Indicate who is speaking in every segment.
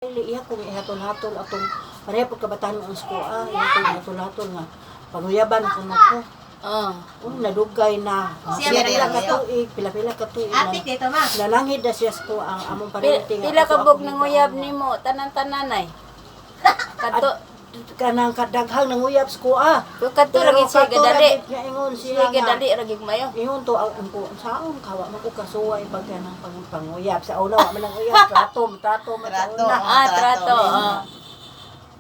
Speaker 1: Iya kong ihatol-hatol atong pareho pud kabataan ang school, iya kong ihatol-hatol nga panguyaban kuno ko. Oh, nadugay na.
Speaker 2: Siya
Speaker 1: Pila
Speaker 2: na
Speaker 1: pila
Speaker 2: yun.
Speaker 1: ka tuig, pila pila ka tuig.
Speaker 2: Atik dito, ma.
Speaker 1: Nananghid na siya sa ko ang among parenting.
Speaker 3: Pila
Speaker 1: Ako
Speaker 3: ka bug
Speaker 1: akong
Speaker 3: nanguyab
Speaker 1: higaon.
Speaker 3: nimo tanan-tanan ay. Kadto
Speaker 1: Kanang kadaghang nanguyab sa ko.
Speaker 3: Kadto
Speaker 1: Pero
Speaker 3: ra gid siya
Speaker 1: kato
Speaker 3: gadali.
Speaker 1: ra gid nga ingon siya
Speaker 3: Siya
Speaker 1: nga.
Speaker 3: gadali ra gid mayo.
Speaker 1: Ingon to ang ko saon kawa man ko kasuway pag kanang panguyab sa una wa man ang uyab, trato trato man sa
Speaker 2: Trato.
Speaker 1: una.
Speaker 3: Ah, trato. Oh.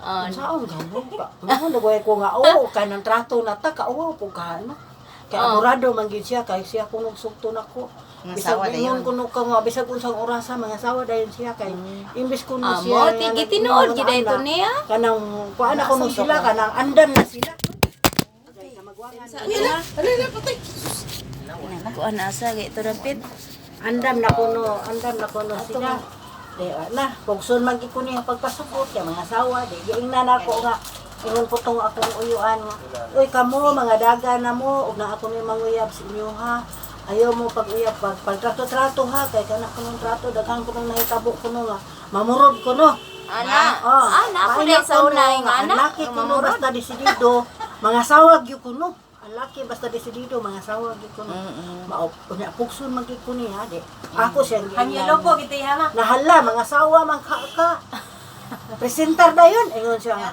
Speaker 3: Oh.
Speaker 1: Saon gano ka? Mo nagway ko nga oo kanang trato na ta kauwaw po ka ano. Kay amurado man gid siya kay siya kunog sugto nako.
Speaker 2: Mga
Speaker 1: Bisag
Speaker 2: sawa
Speaker 1: ingon
Speaker 2: dayon.
Speaker 1: kuno ka nga bisag unsang orasa mga sawa dayon siya kay imbes kuno
Speaker 3: Ah,
Speaker 1: siya
Speaker 3: mo
Speaker 1: nga
Speaker 3: ti gitinuod gid
Speaker 1: nag-ingon
Speaker 3: ito
Speaker 1: ana,
Speaker 3: niya.
Speaker 1: kanang kuan na kuno sila, kanang andam na sila.
Speaker 3: Kuan asa gay ito rapid.
Speaker 1: Andam na kuno sila. Di na, pugson man gid ko niya pagpasukot kay mga sawa, di giingnan ako nga ingon po tong akong uyuan nga. Uy kamo mga daga na mo ug na ako ni manguyab sa inyo ha. Ayaw mo pag-uyab pag pagtrato-trato ha kay kana kunong trato daghan kunong nahitabo kuno nga mamurod kuno.
Speaker 3: Ana,
Speaker 1: Oh,
Speaker 3: ana ako
Speaker 1: maina
Speaker 3: dai sa
Speaker 1: kuno
Speaker 3: una
Speaker 1: nga,
Speaker 3: nga
Speaker 1: ang
Speaker 3: ana.
Speaker 1: laki kuno basta desidido, mga sawag gyud kuno. Ang laki basta desidido, mga sawag gyud kuno. Mao unya pugson man gyud kuno ha di. Ako siyang giingnan.
Speaker 2: Hangyo po kita ha, ma.
Speaker 1: Nahala mga sawa man ka ka. Presentar dayon ingon siya nga.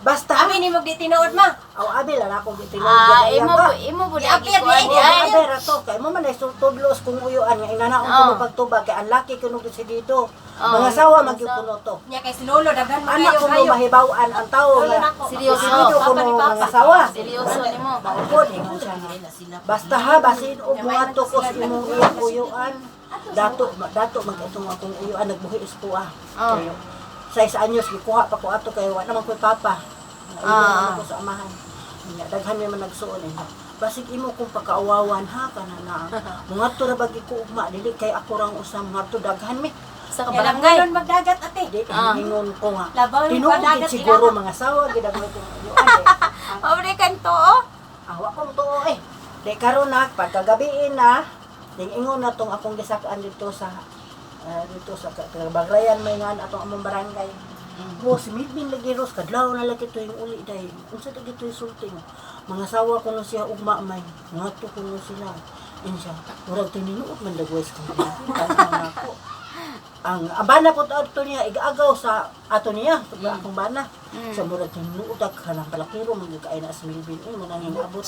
Speaker 1: Basta
Speaker 2: Abi ni mo di tinuod, ma.
Speaker 1: aw abi lang akong gitinuod
Speaker 3: Ah,
Speaker 1: gyud
Speaker 3: imo
Speaker 1: ka.
Speaker 3: imo pud
Speaker 2: Giapir
Speaker 3: agi kuan
Speaker 2: di
Speaker 3: di ay.
Speaker 1: Abi ra to kay mo man ay tudlos kung uyuan nga inanaon ko
Speaker 3: Oh.
Speaker 1: pagtubag kay ang laki kuno desidido.
Speaker 3: Oh.
Speaker 1: Mga sawa man gyud kuno to.
Speaker 2: Nya kay si Lolo daghan
Speaker 1: Anak
Speaker 2: magayo
Speaker 1: ko
Speaker 2: kayo.
Speaker 1: mahibaw-an ang tao
Speaker 2: Lolo
Speaker 1: nga
Speaker 2: nako.
Speaker 3: Seryoso.
Speaker 1: desidido
Speaker 2: Papa
Speaker 1: kuno
Speaker 2: ni Papa.
Speaker 1: mga sawa.
Speaker 3: Seryoso nimo.
Speaker 1: Maupod, ingon siya nga. Basta ha, basin og mga tukos imong iyang uyuan. Dato, dato mag itong akong uyuan, nagbuhi isko ah.
Speaker 3: Oh.
Speaker 1: Kayo, sa isa anyos, gikuha pa ko ato kay wa naman ko'y papa. Naiwan ako sa amahan. Nga, daghan may man nagsuon eh. Basig imo kong pagkaawawan ha, kana na. Mga to ra bagi ko ugma, dili kay ako rang usam nga to daghan mi.
Speaker 3: Sa
Speaker 2: Kaya lang
Speaker 3: barangay.
Speaker 2: ganon magdagat, ate.
Speaker 1: Di ingon ko nga.
Speaker 2: Labaw yung
Speaker 1: Tinuod gid
Speaker 2: padagat
Speaker 1: siguro
Speaker 2: ilaha.
Speaker 1: mga sawa gid ang itong uyuan. Eh.
Speaker 3: Pobre kanto oh.
Speaker 1: Awa kong tuo eh. Di karon na pagkagabiin na, ding ingon na tong akong gisakaan dito sa Bagrayan may nga atong among barangay. Mo si Milvin lagi ros kadlaw na lagi to yung uli dahil unsa ta gito yung sulti nga. Mga sawa kuno siya ugma may ngadto kuno sila. Insa, murag tinuod man dagway sa kanila. Ako. Ang bana po ato niya igaagaw sa ato niya akong bana. Sa murag tinuod ak kanang palakiro man gyud kay na si Milvin eh mo nang abot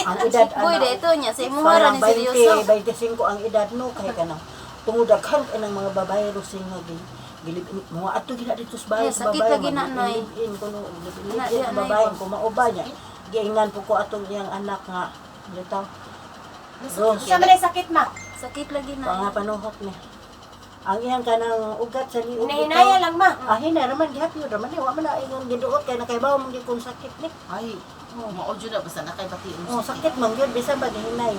Speaker 1: ang edad
Speaker 3: Boy,
Speaker 1: ana,
Speaker 3: dai ito niya sa imo ra
Speaker 1: parang
Speaker 3: ni seryoso.
Speaker 1: 20, 25 ang edad no kay kanang tungod daghan kay ng mga babae ro sing nga gilib mga ato gina dito sa bahay
Speaker 3: Yeah,
Speaker 1: sa
Speaker 3: sakit
Speaker 1: babae
Speaker 3: lagi na, nay.
Speaker 1: in kuno
Speaker 3: Na,
Speaker 1: live
Speaker 3: diya,
Speaker 1: in
Speaker 3: nay,
Speaker 1: babae
Speaker 3: ba?
Speaker 1: kung mauba niya giingnan po ko atong iyang anak nga bitaw Rose
Speaker 2: Unsa man ay sakit, ma?
Speaker 3: Sakit lagi na.
Speaker 1: nga panuhot ni ang iyang kanang ugat sa liog.
Speaker 2: Hinahinaya lang, ma.
Speaker 1: Ah, hinay raman gihapon raman ni wa man na ingon giduot kay nakaibaw man gyud kung sakit ni.
Speaker 4: Ay, mao jud na basta na kay pati
Speaker 1: Oh, sakit man gyud bisan ba gihinay.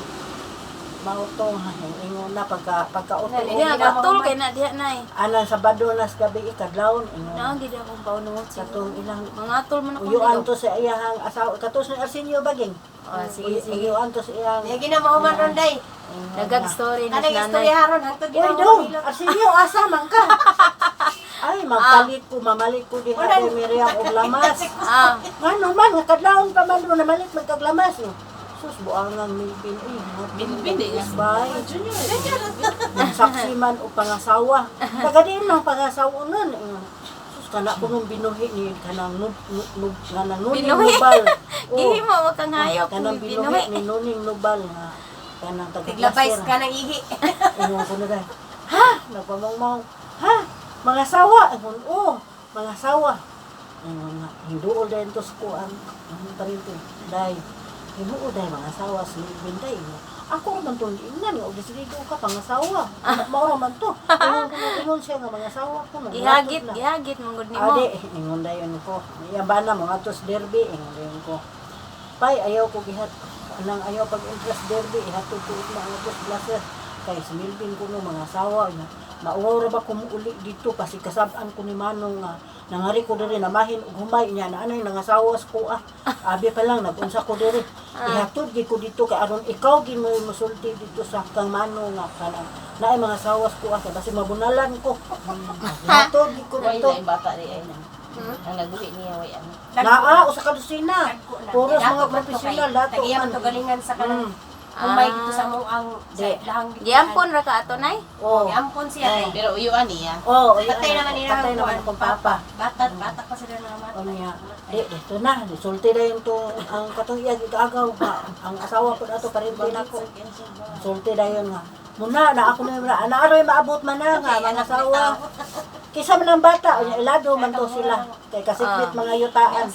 Speaker 1: Mao to ingon na pagka pagkauto.
Speaker 3: Diha gatol kay na diha nay.
Speaker 1: Anan Sabado nas gabi ikadlawon ingon.
Speaker 3: Naa gid akong paunungot sa
Speaker 1: Katong ilang
Speaker 3: mga atol man akong
Speaker 1: uyuan
Speaker 3: liog.
Speaker 1: to sa iyahang asawa katos ni Arsenio Baging.
Speaker 3: Ah, sige sige.
Speaker 1: Uyuan to sa iyang
Speaker 2: Di gina mahuman ron day.
Speaker 3: Nagag story ni
Speaker 2: Kanang
Speaker 3: nanay.
Speaker 2: istorya haron hangtod
Speaker 1: Uy
Speaker 2: gina
Speaker 1: dong, Arsenio asa man ka? Ay, magpalit ko, mamalit ko diha kay Miriam og lamas.
Speaker 3: Ah,
Speaker 1: Ngano man, nga kadlawon pa man ro namalit man kag lamas. No? Sus, buangang Milvin. Uy,
Speaker 4: Milvin, eh.
Speaker 1: Bay. Saksi man o pangasawa. Taga diin mang pangasawa nun. Ingon. Sus, kana ko nung binuhi ni kanang nub, nub, nub, kanang nuning
Speaker 3: Binuhi.
Speaker 1: nubal. Oh,
Speaker 3: gihimo wa kang hayop
Speaker 1: kanang binuhi
Speaker 3: binuhi.
Speaker 1: ni nuning nubal nga kanang
Speaker 2: Tiglabay
Speaker 1: taga
Speaker 2: ka ng ihi.
Speaker 1: Ingon ko na dahil, ha? Nagpamangmang, ha? Mga sawa? Ingon, oo, mga sawa. Ingon nga, hinduol dahil to sa kuan. Ang parinto, dahil, hinuo dahil mga sawa, silibin dahil. Ako raman to, ingnan nga, og desidido ka, pangasawa. Mao raman to. Ingon ko, ingon siya nga, mga sawa ko.
Speaker 3: Gihagit, gihagit man gud nimo.
Speaker 1: Ade, ingon dayon ko. Iya bana mga tos derby, ingon dayon ko. Pay, ayaw ko gihat anang ayaw pag interest derby, ihatod ko ugma ang tos blaser. Kay si Milvin ko no mga sawa niya. Mauwaw ra ba ko muuli dito kasi kasab-an ko ni Manong nga nangari ko diri namahin og humay niya na anay nangasawas ko ah. Abi pa lang nagunsa ko diri. Ihatod gid ko dito kay aron ikaw gid mo musulti dito sa kang Manong nga kanang naay mga sawas ko ah kay basi mabunalan ko. Ihatod gid ko
Speaker 4: Way
Speaker 1: dito.
Speaker 4: na yung bata di ay na. Ang naguhi niya way ano.
Speaker 1: Naa usa ka dosina. Puros mga profesional dato
Speaker 2: Tagiya
Speaker 1: man.
Speaker 2: man to galingan sa kanang humay dito sa mong ang sa
Speaker 1: Di.
Speaker 2: ilahang
Speaker 3: Giampon ra ka ato nay.
Speaker 1: Oh.
Speaker 2: Giampon siya kay.
Speaker 4: Pero uyuan niya.
Speaker 1: Oh,
Speaker 2: Patay naman nila
Speaker 1: patay naman akong papa.
Speaker 2: Bata, bata pa sila na
Speaker 1: O niya, di, ito na, sulti na yun to, ang katong iya, gigagaw nga, ang asawa ko na to, parinti na ko. Sulti na yun nga. Muna, na ako na yun, na naaroy maabot man na nga, mga asawa. Kisa man ang bata, o niya, ilado man to sila. Kay kasikbit mga yutaan.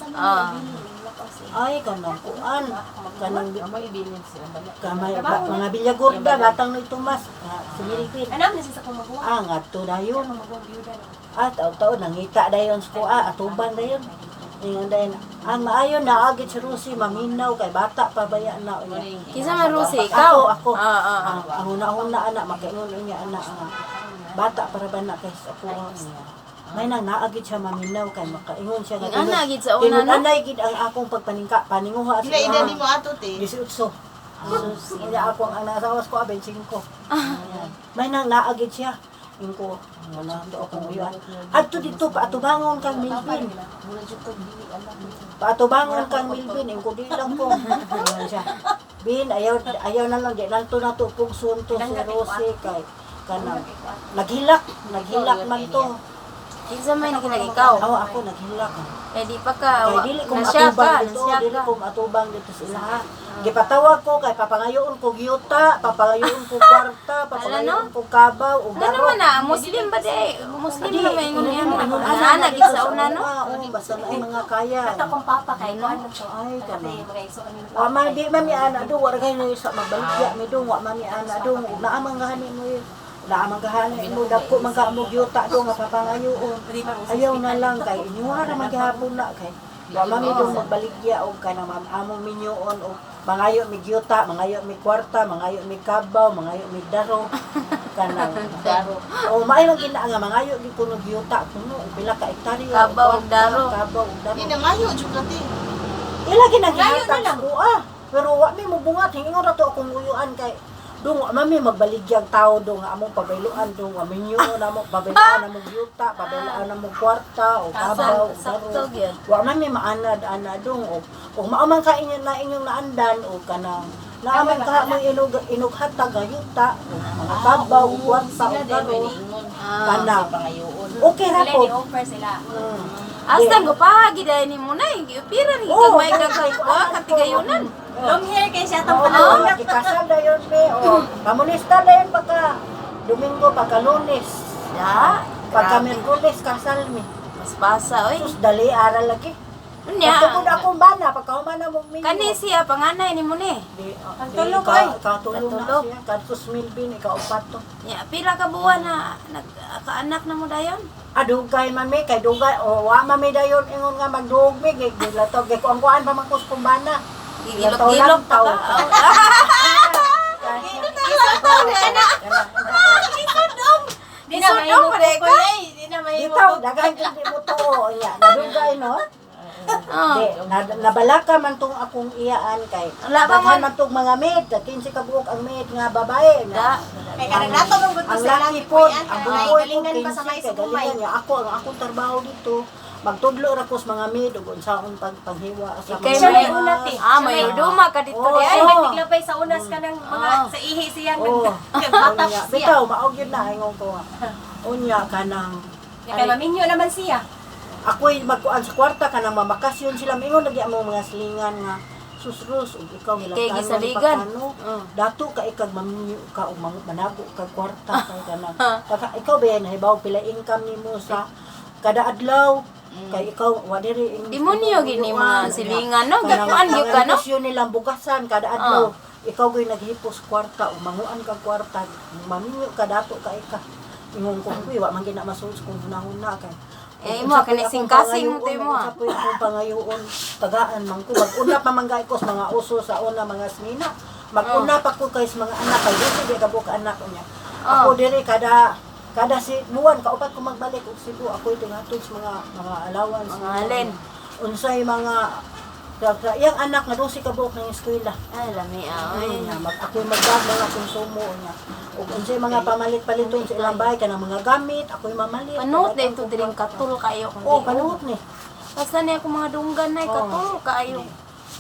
Speaker 1: Ay, kanang kuan, kanang
Speaker 4: Amo ibilin sila bala.
Speaker 1: kamay, ba, mga bilyagorda, batang ni Tomas, nga, sumilipit.
Speaker 2: Anam na siya sa kumaguwa.
Speaker 1: Ah, nga to na yun.
Speaker 2: Kumaguwa biyuda no.
Speaker 1: Ah, taon-taon, nangita dayon sa kuha, atuban dayon. Ingon dayon, ang maayo na agit si Rosie, maminaw kay bata pa baya na unya.
Speaker 3: Kinsa man Rosie ikaw?
Speaker 1: Ako, ako.
Speaker 3: Ah, ah.
Speaker 1: Ang una-una anak, makaingon niya anak, ang bata para ba na kay sa kuha niya. May nang naagit siya maminaw kay makaingon siya
Speaker 3: Ang ana gid sa una
Speaker 1: Tinud
Speaker 3: no.
Speaker 1: anay gid ang akong pagpaningka, paninguha
Speaker 4: Pila edad nimo ato te?
Speaker 1: 18. Sus, unya ako ang nasawas ko 25. Ayan. May nang naagid siya. Ingko, wala to akong uyuan. Adto dito paatubangon kang Milvin. Paatubangon kang Milvin, ingko di lang ko. Ayan siya. Bin, ayaw ayaw na lang di lang to na to pugsun to si Rosie kay kanang naghilak, naghilak man to.
Speaker 3: Kinsa may nakilag ikaw?
Speaker 1: Aw ako naghilak.
Speaker 3: Eh di pa ka.
Speaker 1: Kay dili ko
Speaker 3: Nasya
Speaker 1: matubang
Speaker 3: ka,
Speaker 1: dito,
Speaker 3: nasya
Speaker 1: dili
Speaker 3: ka.
Speaker 1: ko matubang dito sa ilaha. Gipatawag ko kay papangayoon ko giyuta, papangayoon ko kwarta, papangayoon ko kabaw ug
Speaker 3: Ano
Speaker 1: daro.
Speaker 3: naman na, Muslim ba di? Muslim na may ingon niya.
Speaker 1: Ingon
Speaker 3: Ana gid sa una no.
Speaker 1: Oo, basta na ay mga kaya.
Speaker 2: Ato akong papa kay kuan man to.
Speaker 1: Ay,
Speaker 2: Kasi
Speaker 1: kanang.
Speaker 2: mga igsoon ni
Speaker 1: Wa man di man mi ana do, wa ra kayo sa mabaligya mi do, wa man mi ana do, ug naa man gahani mo yun. Naa man gahani mo dagko man ka mo giyuta do nga papangayoon. Ayaw na lang kay inyuha ra man gihapon na kay wa man mi dong magbaligya og kanang among minyoon og mangayo mi gyuta, mangayo mi kwarta, mangayo mi kabaw, mangayo mi daro kanang
Speaker 4: Daro.
Speaker 1: O maayo man gina nga mangayo gi kuno gyuta kuno og pila ka hektarya og
Speaker 3: Kabaw og
Speaker 1: kwarta,
Speaker 3: daro.
Speaker 1: Kabaw og daro.
Speaker 4: Di na mayo jud ka te.
Speaker 1: Ila ginagihatag ko ah. Pero wa mi mobungat hingon ra to akong uyuan kay dong wa mami magbaligyag tao dong nga among pabayluan dong wa minyo na mo pabayluan na mo yuta pabayluan na mo kwarta o kabaw o
Speaker 3: Sakto
Speaker 1: daro.
Speaker 3: gyud.
Speaker 1: Wa mami maanad ana dong o og mao man ka inyo na inyong naandan o kanang naaman ka mo inog inughatag nga yuta o mga kabaw o kwarta o
Speaker 4: Sila dai
Speaker 1: daro.
Speaker 4: may niingon.
Speaker 1: Kanang
Speaker 4: Pangayoon.
Speaker 1: okay ra
Speaker 2: Sila
Speaker 1: po.
Speaker 2: ni offer sila.
Speaker 3: Asta go pa gid ni mo na giupira ni
Speaker 1: Oo,
Speaker 3: kag may kag wa katigayunan.
Speaker 2: Long hair kay siya atong
Speaker 1: Oo,
Speaker 2: panahon.
Speaker 1: ikasal na yun, be. O, kamunista na yun pagka Domingo, pagka Lunes.
Speaker 3: Da.
Speaker 1: Pagka
Speaker 3: Grabe.
Speaker 1: Merkules, kasal mi.
Speaker 3: Mas pasa oy.
Speaker 1: Sus, dali, aral lagi.
Speaker 3: Unya.
Speaker 1: Pagkakod akong bana, pagka humana mong minyo.
Speaker 3: Kani siya panganay ni mo ni.
Speaker 1: Di, ah,
Speaker 2: Ang
Speaker 1: di,
Speaker 2: tulog, oy.
Speaker 1: Katulog na
Speaker 3: Katulog.
Speaker 1: siya. Katus Milvin, ikaw upat to.
Speaker 3: Nya pila ka buwan na nagkaanak na mo dayon?
Speaker 1: Adugay man mi, kay dugay. O, wa man mi dayon, ingon nga magduog mi. Gilatog, gikuang-kuan pa man kus kong bana.
Speaker 3: Gigilok-gilok pa ka.
Speaker 2: Di na may
Speaker 3: Isudong pa di ka?
Speaker 2: Di na may
Speaker 1: Ditaw, daghan gyud di mo tuo. Nya, nadugay no?
Speaker 3: Oh.
Speaker 1: Di, nabalaka man tong akong iyaan kay
Speaker 3: Wala pa
Speaker 1: daghan
Speaker 3: man.
Speaker 1: man tong mga maid, 15 ka buok ang maid nga babae
Speaker 3: Da.
Speaker 1: na.
Speaker 2: Kay kanang nato mong gusto
Speaker 1: Ang
Speaker 2: sa ilang
Speaker 1: laki po,
Speaker 2: gipuy-an,
Speaker 1: ang
Speaker 2: kanang
Speaker 1: buboy po,
Speaker 2: galingan pa sa
Speaker 1: 15
Speaker 2: may
Speaker 1: kay
Speaker 2: sumay.
Speaker 1: galingan niya. Ako ang akong trabaho dito, magtudlo ra ko sa mga maid ug unsaon pagpanghiwa sa
Speaker 3: Ikay
Speaker 2: Siya
Speaker 3: may
Speaker 2: may una, te.
Speaker 3: Ah, may duma ka dito
Speaker 1: Oo,
Speaker 3: di ay.
Speaker 2: Ay, may tiglabay sa unas ka ng mga sa ihi siya.
Speaker 1: Oh.
Speaker 2: Nagbata
Speaker 1: Unya,
Speaker 2: siya.
Speaker 1: bitaw maog yun na ingon ko nga. Unya kanang
Speaker 2: Kay maminyo naman siya.
Speaker 1: ako'y magkuan sa kwarta kanang mamakasyon sila mingon lagi among mga silingan nga susrus ug ikaw
Speaker 3: Ikay
Speaker 1: nilagtan mo ni
Speaker 3: gisaligan.
Speaker 1: pagkano.
Speaker 3: Mm.
Speaker 1: Dato ka ikag maminyo ka og manago kag kwarta kay kanang kaka ikaw ba nahibaw pila income nimo sa kada adlaw kay ikaw wa diri
Speaker 3: Demonyo gini mga silingan no.
Speaker 1: Kanang-
Speaker 3: Gikuan gyud ka no.
Speaker 1: negosyo nilang bugasan kada adlaw. Ikaw gyud naghipos kwarta o manguan kag kwarta, maminyo ka dato ka ika. Ingon ko, uy, wa man gina masuod kung hunahuna kay.
Speaker 3: Eh, imo,
Speaker 1: Unsa po'y
Speaker 3: kani
Speaker 1: akong
Speaker 3: singkasing mo to
Speaker 1: pangayoon,
Speaker 3: imo, ah.
Speaker 1: unsa po'y akong pangayoon, tagaan man ko. Mag-una pa man gay ko sa mga uso sa una mga smina. Mag-una pa ko kay sa mga anak kay dili di ka buok anak niya. Ako diri kada Kada si buwan kaupat ko magbalik og Cebu, ako ito sa mga allowance.
Speaker 3: Mga alin.
Speaker 1: Unsay mga sa iyang anak nga 12 ka buok ng eskwela.
Speaker 3: Ay, lami ah.
Speaker 1: Ay,
Speaker 3: Oy.
Speaker 1: nga, ako'y magdag mga konsumo niya. Ug unsay mga pamalit-paliton sa ilang bahay kanang mga gamit, ako'y mamalit.
Speaker 3: Panuot na ito diring katul kayo.
Speaker 1: Oh, panuot ni.
Speaker 3: Basta niya akong mga dunggan na
Speaker 1: Oo.
Speaker 3: katul kayo.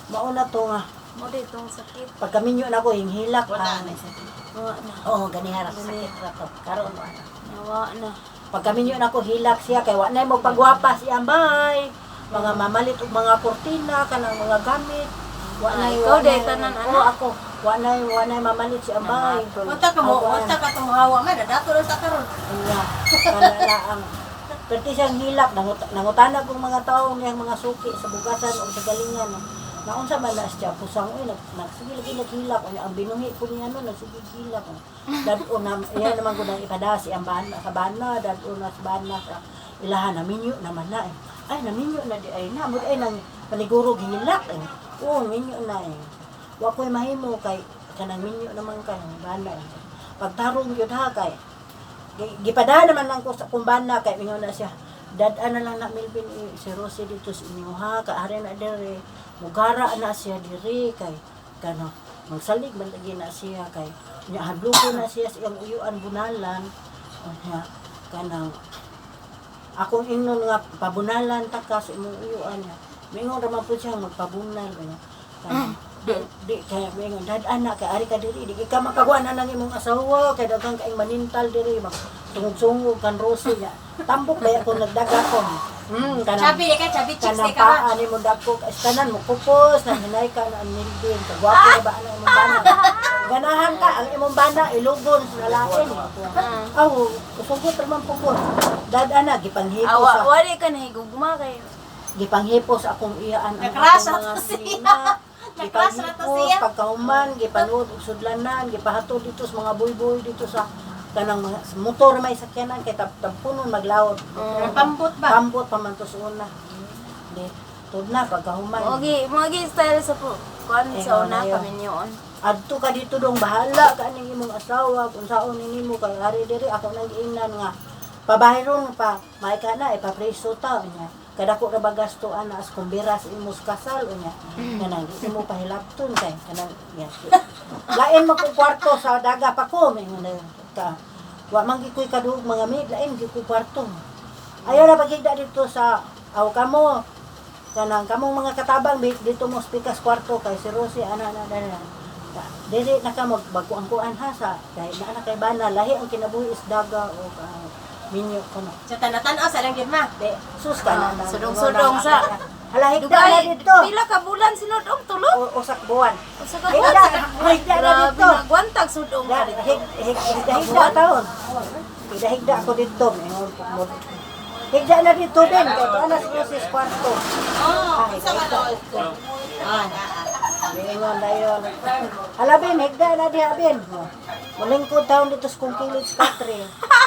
Speaker 1: Mao na to nga.
Speaker 3: Mo ditong sakit.
Speaker 1: Pagkaminyo na ko hinghilak
Speaker 4: Wala
Speaker 1: ang
Speaker 4: na sakit.
Speaker 3: Wa na.
Speaker 1: Oo, ganihara sakit ra to. Karon wa na.
Speaker 3: Nawa na.
Speaker 1: Pagkaminyo na ko hilak siya kay wa na mo pagwapa siya bay. Mga mamalit og mga kurtina kanang mga gamit. Wa
Speaker 3: Ah,
Speaker 1: na
Speaker 3: ikaw day tanan,
Speaker 1: Oo,
Speaker 3: anak.
Speaker 1: ako. Wa na mamalit siya bay.
Speaker 2: Unta ka mo,
Speaker 1: Ako,
Speaker 2: unta ka tumuhawa man, dato lang sa karon.
Speaker 1: Nga, kanala ang Perti siyang hilak, nangutana kong mga tao niyang mga suki sa bugasan o sa galingan. Naunsa man na siya, pusang, uy, nagsige lagi naghilak, unya, ang binuhi ko niya no, nagsige hilak. Dad-o na, iya naman ko nang ipadasi ang bana, sa bana, dad-o na sa bana, sa ilahan, naminyo naman na eh. Ay, naminyo na di ay na, mo di ay nang paniguro gihilak eh. Oo, minyo na eh. Wa ko'y mahimo kay kanang minyo naman kay bana eh. Pagtarong yun ha kay gipada naman lang ko sa kumbana kay mingon na siya, dad-an na lang na Melvin eh, si Rosie dito sa inyo ha, kay ari na dire, mugara na siya dire kay kano magsalig man lagi na siya kay nya hadloko na siya sa iyang uyuan bunalan. Unya kanang akong ingnon nga pabunalan ta ka sa imong uyuan niya, mingon ra man pud siya magpabunal. Unya kanang di kaya mingon, dad-an na kay ari ka diri, di ka makakuha na ng imong asawa kay daghang kaing manintal diri, mag tungog-sungog kan Rosie niya, tambok ba ako nagdaga ko kanang
Speaker 2: Chabi di ka, chabi chicks
Speaker 1: kanang
Speaker 2: di ka ha.
Speaker 1: paa ni mo dagko kay tanan mo kupos na hinay ka na ang Melvin kagwapo na ba ang imong bana, ganahan ka ang imong bana ilugon sa lain. Aw, usugot ra man pugod, dad ana gipanghipo
Speaker 3: Awa,
Speaker 1: sa
Speaker 3: wali ka nahigugma kayo.
Speaker 1: Gipanghipo sa akong iyaan ang
Speaker 2: Nag-crush
Speaker 1: akong
Speaker 2: na
Speaker 1: mga
Speaker 2: to siya.
Speaker 1: sina.
Speaker 2: Nag-crush na to
Speaker 1: Gipanghipo
Speaker 2: siya.
Speaker 1: pagkahuman, gipanood og sudlanan, gipahatod dito sa mga buyboy dito sa kanang mga sa motor may sakyanan kay tab tampunon maglawod.
Speaker 2: Pambot ba?
Speaker 1: Pambot pa man to sa una. Di tud na pagkahuman.
Speaker 3: Mogi style sa po. Kuan
Speaker 1: Eh,
Speaker 3: sa una
Speaker 1: na yun.
Speaker 3: kaminyoon.
Speaker 1: Adto ka dito dong, bahala ka ning imong asawa kung saon ni nimo kay ari diri ako nang giingnan nga pabayron pa may ka na ipapreso ta unya kadako ra ba gasto ana as kumbira sa imong kasal unya kanang di mo pahilabton kay kanang ya lain man kong kwarto sa daga pa ko mingon na ka wa man gid ko'y kaduog mga maid, lain gid ko kwarto, ayaw na paghigda dito sa aw kamo kanang kamong mga katabang dito mo spikas kwarto kay si Rosie ana ana ana dili na ka magbaguan-kuan ha sa kay naa na kay bana, lahi ang kinabuhi is daga o minyo kuno.
Speaker 2: Sa tanatan-aw sa lang gid ma.
Speaker 1: De sus ka na
Speaker 3: Ah, sudong-sudong sa.
Speaker 1: Hala, higda na
Speaker 3: Dugay,
Speaker 1: dito.
Speaker 3: pila ka bulan sinudong tulo?
Speaker 1: O usak buwan.
Speaker 3: Usa ka buwan.
Speaker 1: Higda, higda na
Speaker 3: Grabe
Speaker 1: dito.
Speaker 3: nagwantag sudong ka
Speaker 1: Da,
Speaker 3: dito.
Speaker 1: higda higda taon. Higda higda ako dito. Higda na dito din kay tuwa na si Rosie sa kwarto.
Speaker 4: Oh,
Speaker 1: Ah,
Speaker 4: isa ka
Speaker 1: higda.
Speaker 4: doon. Ah,
Speaker 1: Ingon dayon. Hala bin, higda na diha bin. Mulingkod taon dito sa kong kilid sa katre.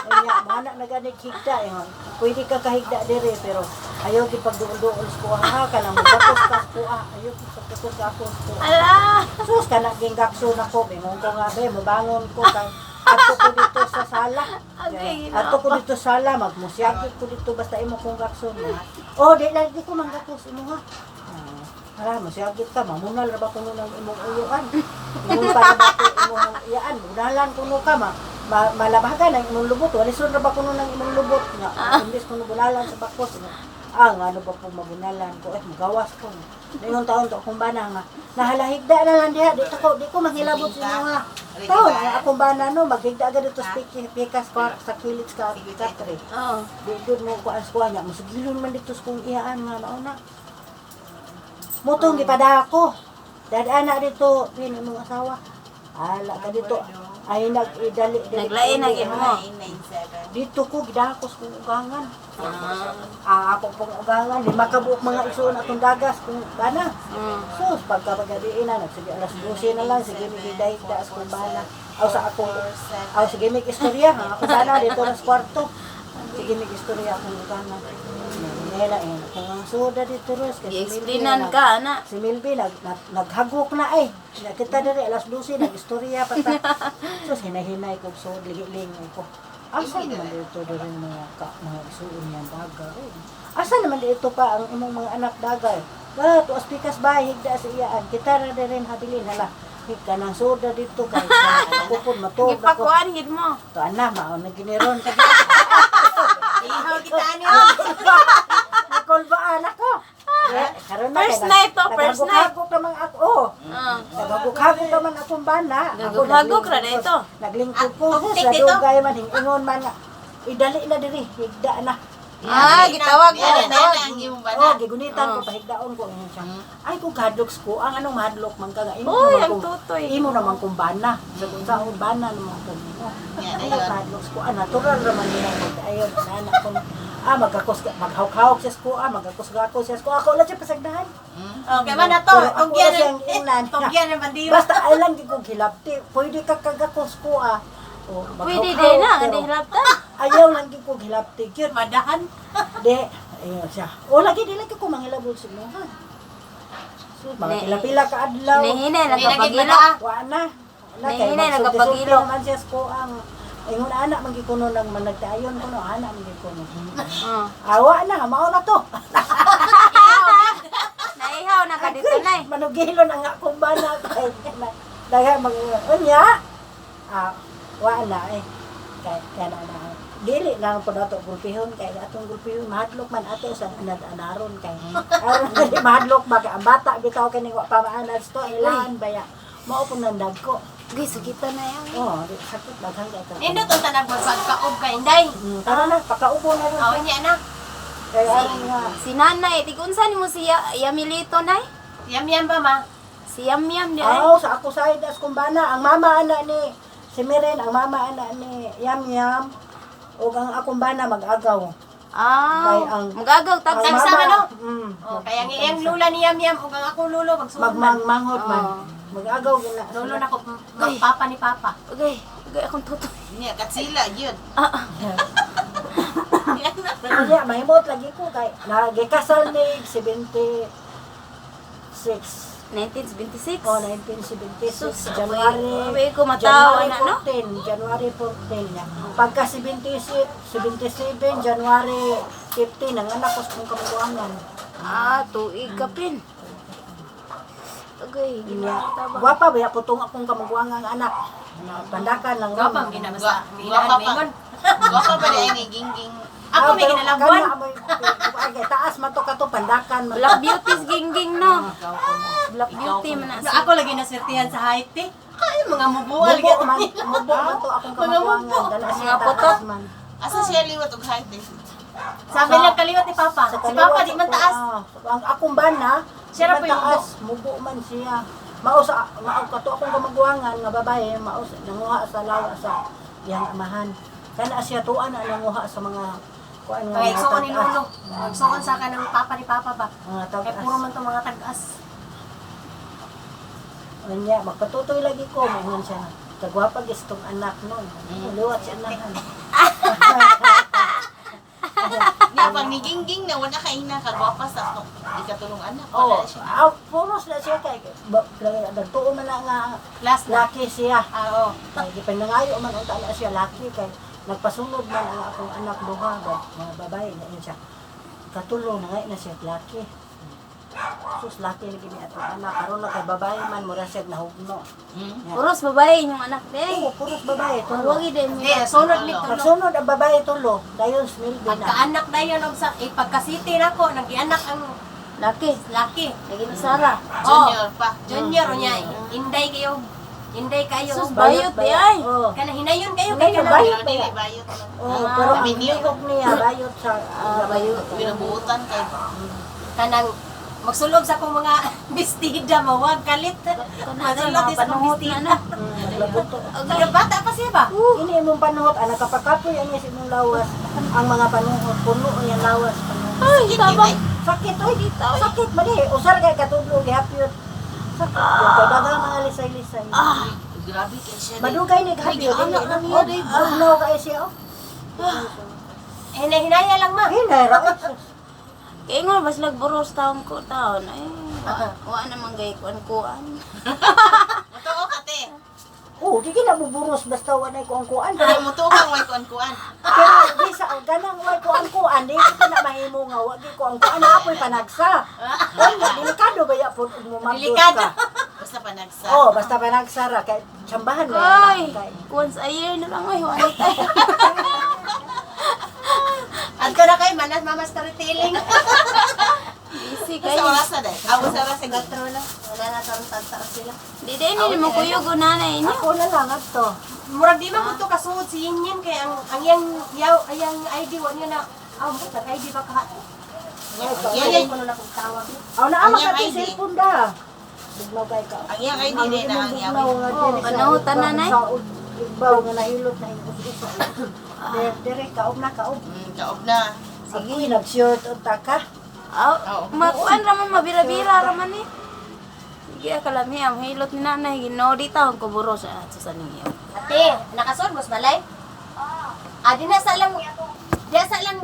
Speaker 1: Unya, mana na gani higda ingon. Pwede ka kahigda dire pero ayaw gid pagduol-duol sa kuha ha kanang mugakos ka sa kuha. Ayaw gid pagdakos sa akong kuha.
Speaker 3: Ala!
Speaker 1: Sus kana ging gakso na ko, ingon ko nga be, mobangon ko kay adto ko dito sa sala.
Speaker 3: Okay,
Speaker 1: Adto ko dito sa sala, magmusyakit ko dito basta imo kong gakso na. Oh, di lang di ko manggakos imo ha. Ah, Hala, musyakit ka, mamunal ra ba kuno ng imong uyuan? Ingon pa ra ba ko imong iyaan, bunalan kuno ka ma malabagan ang imong lubot, walison ra ba kuno ng imong lubot nga imbes kuno bunalan sa bakos. Ah, nga ano ba po mabunalan ko, eh, magawas ko. Ningon taon to akong bana nga, nahalahigda na lang diha, di ko, di ko manghilabot sa inyo nga. Taon, ang akong bana no, maghigda agad dito sa pikas ko, sa kilid sa katre.
Speaker 3: Oo.
Speaker 1: Di gud mo kuan sa kuan niya, musugilon man dito sa kong iyaan nga mauna. Mutong gipada ako. Dadana dito, pin imong asawa. Ala ka dito. Ay nag idali dali.
Speaker 3: Naglain na gid mo.
Speaker 4: 997.
Speaker 1: Dito ko gidakos kong ugangan. Ah, ako pong ugangan, lima ka buok mga isuon atong dagas kung bana. Sus, pagka paggabi na, nagsige alas 12 na lang, sige migidahigda sa kong bana. Aw sa akong, aw sige mig istorya, ha, ako bana dito na sa kwarto. Sige mig istorya akong ugangan. Nela eh, kung ang soda dito ros, kay si Milby
Speaker 3: Gi-explainan ka ana.
Speaker 1: Si Milby naghagok na ay. Nakita diri alas 12 nag-istorya pa ta. Sus, hinahinay ko so ligiling ko. Asa naman dito rin mga ka, mga isuon niyan daga. Eh. Asa naman dito pa ang imong mga anak daga. Eh. Ah, tuas pikas ba higda sa iyaan. Kita ra rin habilin hala. Higda nang soda dito kay kupon matog ako.
Speaker 3: Gipakuan gid mo.
Speaker 1: To ana mao na giniron.
Speaker 2: Ihaw kita ani.
Speaker 1: Nicole ba anak ko? Eh, karon na
Speaker 3: First
Speaker 1: kay
Speaker 3: night to, first night.
Speaker 1: Naghagok naman ako. Oh.
Speaker 3: Ah.
Speaker 1: Naghagok-hagok naman akong bana. Ako,
Speaker 3: Naghagok-hagok ra
Speaker 1: naglingkod.
Speaker 3: na ito.
Speaker 1: Naglingkod ko
Speaker 2: Ah,
Speaker 1: sa
Speaker 2: tuktik dito?
Speaker 1: dugay man ingon man nga. Idali na diri, higda na.
Speaker 3: Ah, gitawag
Speaker 4: Yan
Speaker 3: mo.
Speaker 4: na na ang imong bana.
Speaker 1: Oh, gigunitan ko pahigdaon ko ingon siya. Ay kung kadloks ko, ang anong mahadlok man ka nga imo
Speaker 3: Uy,
Speaker 1: naman
Speaker 3: ang
Speaker 1: kung-
Speaker 3: tutoy.
Speaker 1: Imo naman kung bana. Sa kung saon bana naman kung imo.
Speaker 4: Yan
Speaker 1: Ay,
Speaker 4: ayon.
Speaker 1: mahadlok ko, ah, natural raman nila ko. Ayon, sana kung ah, magkakos, maghawk-hawk siya ko, ah, magkakos-gakos siya ko. Ako lang siya pasagdahan.
Speaker 2: Okay man na to.
Speaker 1: Pero ako
Speaker 2: Tugyan
Speaker 1: na siyang ingnan.
Speaker 2: Tugyan ang bandira.
Speaker 1: Basta ay lang di ko gilapti. Pwede ka kagakos ko ah. O,
Speaker 3: Pwede
Speaker 1: maghawk-hawk,
Speaker 3: din na,
Speaker 1: pero
Speaker 3: hindi hilabtan.
Speaker 1: Ayaw lang di ko gilapti. Yun,
Speaker 2: Madahan.
Speaker 1: Di, ayun siya. O lagi di lagi ko mangilabot sa mo ha. So, mga pila-pila ka adlaw.
Speaker 3: Hinahinay lang
Speaker 2: Hindi na gid
Speaker 3: kapagilo.
Speaker 2: madaa.
Speaker 1: Wa na. Na kay
Speaker 3: Nahinay lang
Speaker 1: magsulti-sulti
Speaker 3: kapagilo.
Speaker 1: naman siya ko ang ingon ana man gid kuno nang managtayon kuno ana man gid kuno.
Speaker 3: Ah.
Speaker 1: Awa na, mao na to.
Speaker 3: Naihaw na ka dito nay.
Speaker 1: Manugilon ang akong bana kay daghan mag unya. Ah, wa na eh. Kay kana na. Dili lang po nato gulpihon kay atong gulpihon mahadlok man ate sa anad-anaron kay aron dili mahadlok ba kay ang bata bitaw kini wa pa maanad to ilan baya mao pong nandag ko.
Speaker 3: Gay, sakita na yan.
Speaker 1: Oh, di sakit daghan kay ka.
Speaker 2: Nindot ang tanag magpagkaob ka inday.
Speaker 1: Tara na, pakaupo na ron.
Speaker 2: Aw niya na.
Speaker 1: Kay aron nga
Speaker 3: Si nanay, tig unsa nimo si Yamilito nay?
Speaker 2: Yam yam ba ma?
Speaker 3: Si Yam Yam di ay.
Speaker 1: Aw, sa ako sa das kumbana, ang mama ana ni si Miren, ang mama ana ni Yam Yam, ug ang akong bana mag-agaw.
Speaker 3: Ah,
Speaker 1: Kay ang-
Speaker 3: magagaw
Speaker 1: Ang
Speaker 3: tag
Speaker 2: Tagsa
Speaker 1: mama,
Speaker 2: man, no?
Speaker 1: Mm,
Speaker 2: Oh, kaya ang iyang lula ni Yam Yam ug ang akong lulo magsuod man.
Speaker 1: magmangmanghot man.
Speaker 3: Oo.
Speaker 1: Mag-agaw gina.
Speaker 2: Lulo na ko magpapa ni papa.
Speaker 3: Okay, okay akong tutoy.
Speaker 4: Nya katsila gyud.
Speaker 3: Ah, ah.
Speaker 1: Kaya mahimot lagi ko kay nagikasal ni 76
Speaker 3: 1976.
Speaker 1: o 1976
Speaker 3: Sus,
Speaker 1: January
Speaker 3: away ko matawa
Speaker 1: January
Speaker 3: na, no?
Speaker 1: 14, January 14 niya. Pagka 76, 77, January 15, ang anak ko sa kong kamuangan.
Speaker 3: Ah, tuig kapin. Okay,
Speaker 1: Niya.
Speaker 3: ginataba.
Speaker 1: Gwapa ba po tong akong kamaguangang anak. Pandakan lang ron.
Speaker 2: Gwapa ang ginabasa.
Speaker 4: Gwapa pa.
Speaker 2: Mingon.
Speaker 4: Gwapa pa di ay ni gingging.
Speaker 2: Ako
Speaker 1: Ah,
Speaker 2: may
Speaker 1: pero
Speaker 2: ginalagwan.
Speaker 1: kana amoy- ay, kay taas man to kato pandakan man.
Speaker 3: Black Beauty's gingging no. Black Beauty man na
Speaker 2: No,
Speaker 3: si.
Speaker 2: ako lagi naswertihan sa height eh. Ay, mga mubual
Speaker 1: Mubo
Speaker 2: gyud.
Speaker 1: man, mubo man to akong
Speaker 2: Mga
Speaker 1: kamaguangan.
Speaker 2: mubo.
Speaker 1: Dala siya
Speaker 3: Mga putot.
Speaker 1: taas man.
Speaker 4: Asa siya liwat og height eh?
Speaker 2: Sabi lang kaliwat ni Papa.
Speaker 1: Sa
Speaker 2: Si
Speaker 1: kaliwa,
Speaker 2: Papa di
Speaker 1: sa
Speaker 2: man taas.
Speaker 1: ah, ang akong bana,
Speaker 2: Siya ra
Speaker 1: di man
Speaker 2: po yung
Speaker 1: taas, mubo man siya. Mao sa mao kato akong kamaguangan nga babae, mao sa nanguha sa lawa sa iyang amahan. Kana siya tuan na nanguha sa mga kuan nga
Speaker 2: Kaya
Speaker 1: mga
Speaker 2: igsuon ni
Speaker 1: tag-as.
Speaker 2: Lolo. Igsuon sa kanang Papa ni Papa ba.
Speaker 1: Mga
Speaker 2: Kay
Speaker 1: tag-as.
Speaker 2: puro man to mga tag-as.
Speaker 1: Unya, magpatutoy lagi ko, maingon siya. Kagwapa gistong anak nun. Liwat siya anahan.
Speaker 4: Nya pag ni gingging na wala ka ina kagwapa sa atong ikatulong anak
Speaker 1: Oh,
Speaker 4: wala siya.
Speaker 1: ah, puros na siya kay nagtuo man na nga
Speaker 2: Last na.
Speaker 1: laki siya.
Speaker 2: Ah, oo.
Speaker 1: Kay gipanangayo man unta na siya laki kay nagpasunod man ang akong anak duha ba, mga babae na yun siya. Katulo na nga na siya laki. Sus laki lagi ni atong anak karon na kay babae man mura siya nahugno.
Speaker 4: Mm.
Speaker 3: Puros babae inyong anak day.
Speaker 1: Oo, puros babae tulo.
Speaker 3: Wagi din mo.
Speaker 2: Di, sunod ni tulo.
Speaker 1: Pagsunod ang babae tulo, dayon smilbi na.
Speaker 2: Pagkaanak na yun, og sa, eh, pagka-city na ko, nag-anak ang
Speaker 3: Laki.
Speaker 2: laki.
Speaker 3: Lagi ni Sara.
Speaker 4: Junior pa.
Speaker 2: Junior niya, inday kayo. Inday kayo.
Speaker 3: Sus, bayot di ay.
Speaker 1: Oo.
Speaker 2: Kana hinayon kayo kay
Speaker 1: Hinayon,
Speaker 2: kana.
Speaker 1: bayot.
Speaker 4: Pero dili bayot.
Speaker 1: Oh,
Speaker 3: Ah,
Speaker 1: pero ang
Speaker 4: minyo.
Speaker 1: lihok niya bayot sa
Speaker 3: Ah, bayot.
Speaker 4: Binubuotan kay
Speaker 2: Kanang magsulob sa akong mga bestida mawag kalit.
Speaker 3: Kana
Speaker 2: Magsulob
Speaker 3: mga
Speaker 2: di sa akong
Speaker 3: panuhot na
Speaker 2: bestida.
Speaker 3: na.
Speaker 1: Maglabuto.
Speaker 2: Pero bata pa siya ba?
Speaker 1: Ini imong panuhot anak kapakapoy ani sa imong lawas. Ang mga panuhot puno ang lawas panuhot.
Speaker 3: Ay, tabang.
Speaker 1: Sakit oy, sakit man eh. Usar kay katudlo gihapyot. Sakit. Yung kay daghang mga lisay-lisay.
Speaker 3: Ah,
Speaker 4: Grabe kay siya. di.
Speaker 1: Madugay ni gihapyot.
Speaker 4: Ay, anak na niya, di ba?
Speaker 1: Ugnaw kay siya oh.
Speaker 2: Hinay hinaya lang ma.
Speaker 1: Hinay ra oy. Sus.
Speaker 3: Kaya nga, bas lagburos taon ko taon. Ay, wa naman gay kuan kuan.
Speaker 4: Matuo ka te.
Speaker 1: Oh, di gina buburos basta wa nay kuan-kuan.
Speaker 4: Pero mo tuo kang way kuan-kuan.
Speaker 1: Pero di sa ganang way kuan-kuan, di ko na mahimo nga wa gi kuan-kuan na apoy panagsa. Wala, delikado ba ya po mo
Speaker 2: Delikado.
Speaker 1: ka.
Speaker 4: Basta panagsa.
Speaker 1: Oh, basta panagsa ra kay tsambahan ba
Speaker 3: Ay,
Speaker 1: yan, kay.
Speaker 3: once a year na lang oy, wala tayo.
Speaker 2: Adto na kay manas mama storytelling.
Speaker 3: Busy
Speaker 4: Sa
Speaker 3: kayo.
Speaker 4: oras na dai. Aw sa oras sa
Speaker 2: Gatro na. Wala na tarong tagsa sila.
Speaker 3: Di day ni mo kuyog o nanay niyo.
Speaker 1: Ako na lang adto.
Speaker 2: Murag di man ko to kasuod si Yin kay ang yang yaw ayang ID wa niya na ah mo tag ID ba ka.
Speaker 4: Yan, yan.
Speaker 2: Ko na akong tawag.
Speaker 1: Aw naa
Speaker 4: Ang
Speaker 1: man
Speaker 4: iyang
Speaker 1: ka
Speaker 4: ID.
Speaker 1: cellphone da. Bugnaw kay ka.
Speaker 4: Ang iyang ID din na ang iyang.
Speaker 1: Bugnaw nga diri sa
Speaker 3: Kanaw, tanan, ay.
Speaker 1: sa Igbaw nga nahilot na ingos-usa. Dire kaob na kaob.
Speaker 4: Kaob na.
Speaker 1: Sige, nag-shirt unta ka.
Speaker 3: Aw,
Speaker 4: Oo.
Speaker 3: makuan ra man mabira-bira ra man eh. Sige, kalami ang hilot ni nanay Ginoo di taon ko buros sa sa ninyo.
Speaker 2: Ate, nakasuod mo sa balay? Ah, di na sa lang. Di sa lang.